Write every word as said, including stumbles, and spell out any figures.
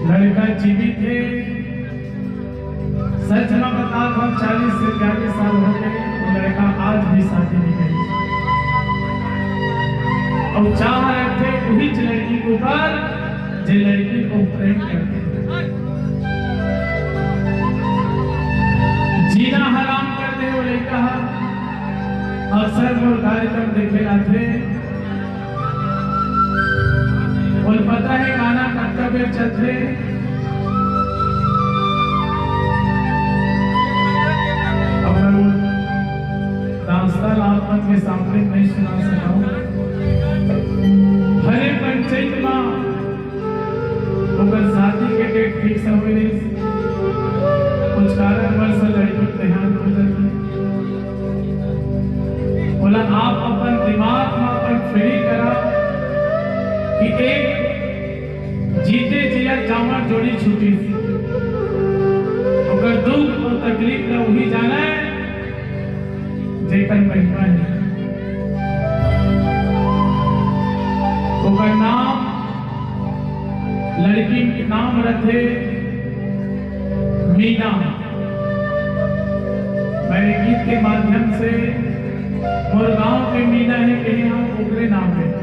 लड़का जीवित हे। सच में बता, हम चालीस से बयालीस साल हो गए, वो लड़का आज भी शादी नहीं करे। अउ चाह रखे उहीच लड़की के ऊपर, जे लड़की को प्रेम करथे। जीना हराम कर दे वो लड़का ह। अक्सर मोर कार्यक्रम देखे आथे, अउ पता हे गाना कतका बेर चलथे। अब मैं वो दास्तान आप मन के सामने नहीं सुना सकता हूँ। हरे पंचायत में ओकर शादी के डेट फिक्स होए रहिस, कुछ कारणवश लड़की के देहांत हो जाथे। बोला, आप अपन दिमाग में अपन फीलिंग करा कि एक जीते जिया जामर जोड़ी छूटी, ओकर दुख अउ तकलीफ ला उही जाने, जेकर महिमा हे। ओकर नाम, लड़की के नाम रथे मीना। मैं गीत के माध्यम से मोर गांव के मीना हे कहे हम, ओकरे नाम हे।